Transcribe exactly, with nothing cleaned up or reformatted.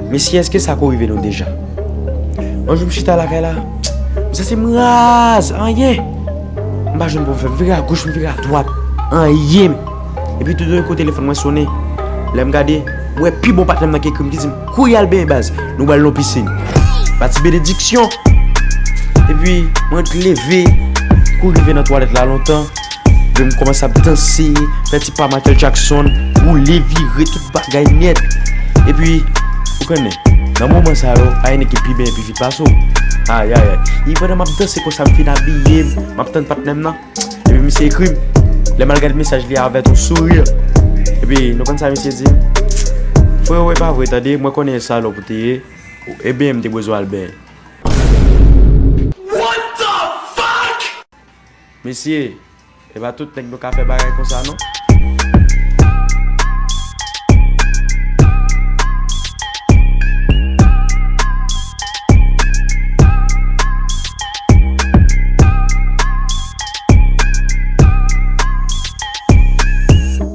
Mesye, èske sa ko rive nou deja? Yon jou m chita lakay la, m santi m raz, anyen. M pa jwenn pou m fè, m vire agoch, m vire adwat, anyen. Epi toudenkou telefòn mwen sonnen. Lè m gade, m wè pi bon patnè m nan ki ekri m, ki di m, "Kouri al benyen baz, nou pral nan yon pisin." Pa ti benediksyon. Epi mwen leve, kouri rive nan twalèt la lontan. Epi m kòmanse ap danse, fè ti pa Michael Jackson, woule, vire, tout bagay nèt. Epi, ou konnen, nan moman sa yo, pa gen nèg ki pi byen, pi vit pase w. Ayayay. Epi pandan m ap danse konsa, m fin abiye m, m ap tann patnè m nan. Epi misye ekri m. Lè m al gade mesaj li avèk yon souri. Epi nou konn sa misye di m? "Freo, e pa vre tande, mwen konnen e salòp ou te ye. Ebyen, m te bezwen al benyen." Mesye, e pa tout nèg nou ka fè bagay konsa non.